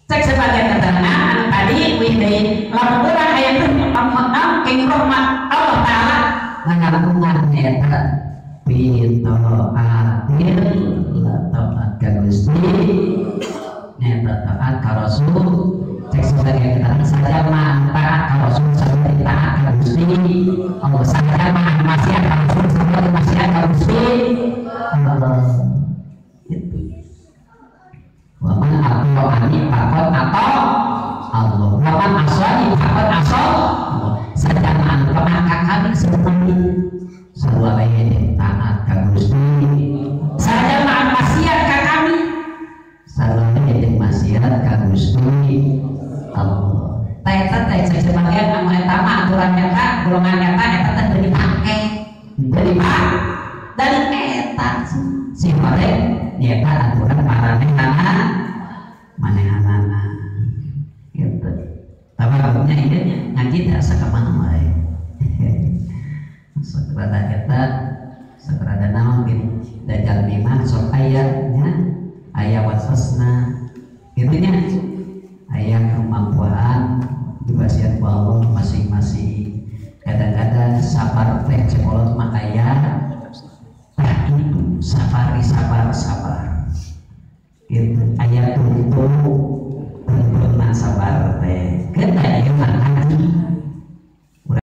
Cek sebagian keterangan anu tadi wih deui lamun urang aya keng rahmat Allah Ta'ala ngalangkungan eta bitaatil taat ka Gusti nyata taat ka Rasul. Cek sebagian keterangan saja mah taat ka Rasul saja taat ka Gusti Allah, saja mah maksiat ka Rasul saja maksiat ka Gusti Allah. Itu wa man ata'ani faqad ata Allah, wa man asani faqad asa Allah. Saja mah taat ka kami seperti sarua bae taat ka Gusti, saja mah maksiat ka kami sarua bae maksiat ka Gusti Allah. Ta eta teh cek sebagian anu eta mah aturan eta golongan eta eta teh teu dipake, teu dipake dari eta si horeng nyata aturan maranehana manehanana gitu. Tapi maksudnya ieu ngaji teh asa ka mana wae. Sok rada eta sok rada naon gitu da jalmi mah sok aya nya aya waswasna kitu nya, aya kemampuan dibasian ku Allah masing-masing. Kadang-kadang sabar teh cekolot mah aya